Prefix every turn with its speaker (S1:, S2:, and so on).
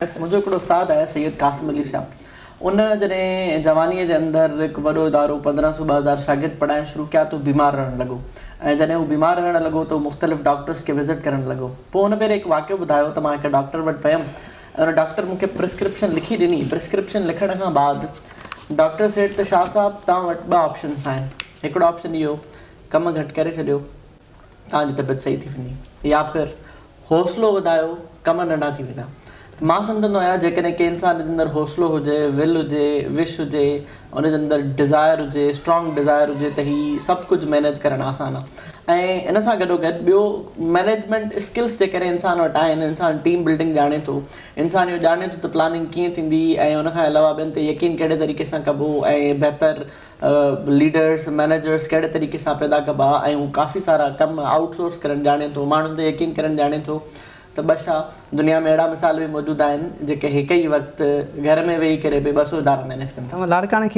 S1: منهنجو هڪڙو استاد آهي سيد قاسم علي شاهه ان جڏهن جوانيء جي اندر هڪ وڏو ادارو 15 سو 2000 شاگرد پڙهائڻ شروع ڪيا ته هو بيمار رهڻ لڳو ۽ جڏهن هو بيمار رهڻ لڳو ته هو مختلف ڊاڪٽرس کي وزٽ ڪرڻ لڳو پوء ان ڀيري هڪ واقعو ٻڌايو ته مان هڪ ڊاڪٽر وٽ ويم ۽ ان ڊاڪٽر مون کي پرسڪرپشن لکي ڏني پرسڪرپشن لکڻ کان بعد ڊاڪٽر سيڊ ته شاهه صاحب توهان وٽ ٻه آپشنس آهن هڪڙو آپشن اهو ڪم گهٽ ڪري ڇڏيو توهان جي طبيعت صحيح ٿي ويندي يا ڦر حوصلو وڌايو ڪم ننڍا ٿي ويندا. مان سمجهندو آهيان جيڪڏهن ڪنهن انسان جي اندر حوصلو هجي، ول هجي، وش هجي، ان جي اندر ڊزائر هجي، اسٽرانگ ڊزائر هجي ته هي سڀ ڪجهه مينيج ڪرڻ آسان آهي ۽ ان سان گڏو گڏ ٻيو مينيجمينٽ اسڪلس جيڪڏهن انسان وٽ آهن، انسان ٽيم بلڊنگ ڄاڻي ٿو، انسان اهو ڄاڻي ٿو ته پلاننگ ڪيئن ٿيندي ۽ ان کان علاوه ٻين تي يقين ڪهڙي طريقي سان ڪبو ۽ بهتر ليڊرس، مئنيجرس ڪهڙي طريقي سان پيدا ڪبا ۽ هو ڪافي سارا ڪم آئوٽ سورس ڪرڻ ڄاڻي ٿو، ماڻهن تي يقين ڪرڻ ڄاڻي ٿو ته ٻه ڇا دنيا ۾ اهڙا مثال به موجود آهن جيڪي هڪ ئي وقت گهر ۾ ويهي ڪري به 200 ادارا مئنيج ڪن ٿا.
S2: توهان لاڙڪاڻي کي.